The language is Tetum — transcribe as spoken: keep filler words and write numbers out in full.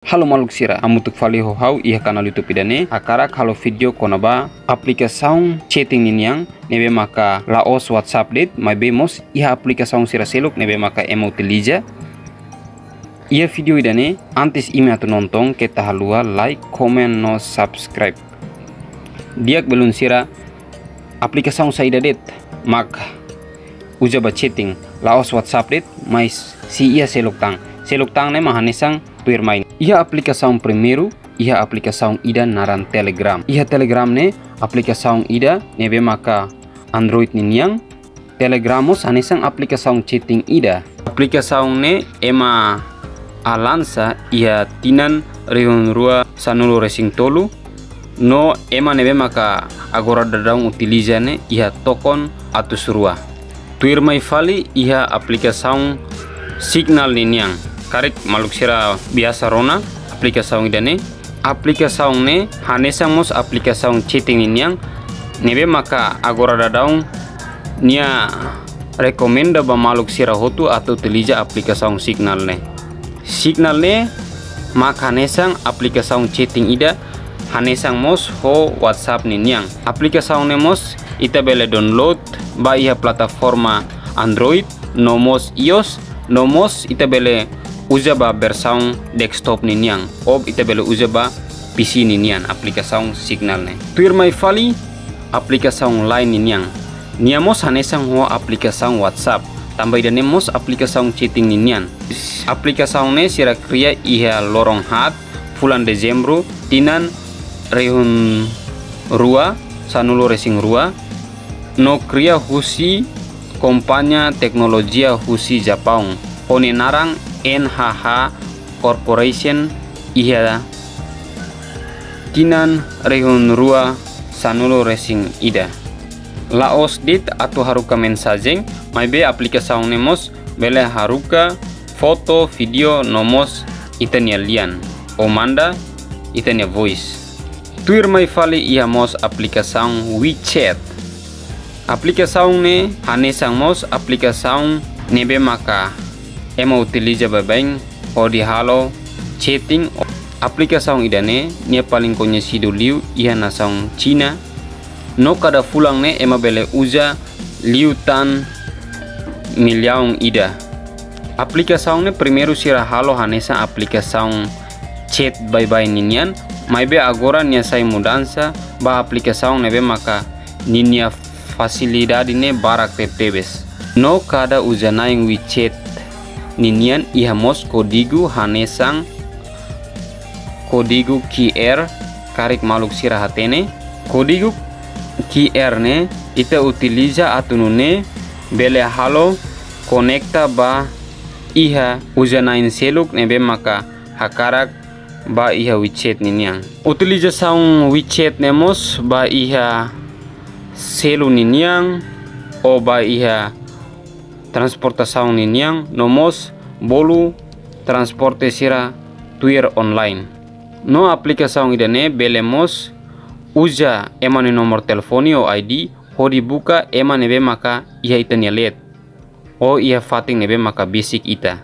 Halo maluk sira, hamutuk fali ho ha'u iha kanál YouTube ida-ne'e, hakarak halo vídeo kona-ba aplikasaun chatting ninian, ne'ebé maka la'ós WhatsApp de'it, maibé mós iha aplikasaun sira seluk ne'ebé maka ema utiliza. Iha vídeo ida-ne'e, antes imi atu nonton, keta haluha like, comment no subscribe. Di'ak belun sira, aplikasaun saida de'it mak uza ba chatting, la'ós WhatsApp de'it, maibé iha seluk tan. Seluk tan ne'e mak hanesan tuirmai. Iha aplikasaun primeiru, iha aplikasaun ida naran Telegram. Iha Telegram ne'e aplikasaun ida ne'ebé maka Android ninian. Telegram mós hanesan aplikasaun chatting ida. Aplikasaun ne'e ema lansa iha tinan rihun rua sanulu resin tolu, no ema ne'ebé maka agora daudaun utiliza ne'e iha tokon atus rua. Tuirmai fali iha aplikasaun Signal ninian. Karik maluk sira biasa rona aplikasaun ida-ne'e. Aplikasaun ne'e hanesan mós aplikasaun chatting ninian, ne'ebé maka agora daudaun nia rekomenda ba maluk sira hotu atu utiliza aplikasaun Signal ne'e. Signal ne'e mak hanesan aplikasaun chatting ida, hanesan mós ho WhatsApp ninian. Aplikasaun ne'e mós ita bele download ba iha plataforma Android, no mós iOS, no mós ita bele uza ba versaun desktop ninian, ou ita bele uza ba P C ninian aplikasaun Signal ne'e. Tuirmai fali aplikasaun Line ninian. Nia mós hanesan ho aplikasaun WhatsApp, tanba ida-ne'e mós aplikasaun chatting ninian. Aplikasaun ne'e sira kria iha loron haat, fulan Dezembru, tinan rihun rua sanulu resin rua, no kria husi kompañia teknolojia husi Japaun, ho nia naran N H H Corporation, iha tinan rihun rua sanulu resin ida. La'ós de'it atu haruka mensajen, maibé aplikasaun ne'e mós bele haruka foto, vídeo, no mós ita-nia lian, ou manda ita-nia voice. Tuirmai fali iha mós aplikasaun WeChat. Aplikasaun ne'e hanesan mós aplikasaun ne'ebé maka ema utiliza baibain hodi halo chatting. Aplikasaun ida-ne'e nia paling koñesidu liu iha nasaun Xina. No kada fulan ne'e ema bele uza liután millaun ida. Aplikasaun ne'e primeiru sira halo hanesan aplikasaun chat baibain ninian, maibé agora nia sai mudansa ba aplikasaun ne'ebé maka ninia fasilidade ne'e barak tebetebes. No kada uza-na'in WeChat ninian iha mós kódigu hanesan kódigu Q R, karik maluk sira hatene. Kódigu Q R ne'e ita utiliza atu nune'e bele halo konekta ba iha uza-na'in seluk ne'ebé maka hakarak ba iha WeChat ninian. Utilizasaun WeChat ne'e mós ba iha selu ninian, ou ba iha transportasaun ninian, no mós bolu transporte sira tuir online. No aplikasaun ida-ne'e bele mós uza ema nia nomor telefone ou I D hodi buka ema ne'ebé maka iha ita-nia leet, ou iha fatin ne'ebé maka besik ita.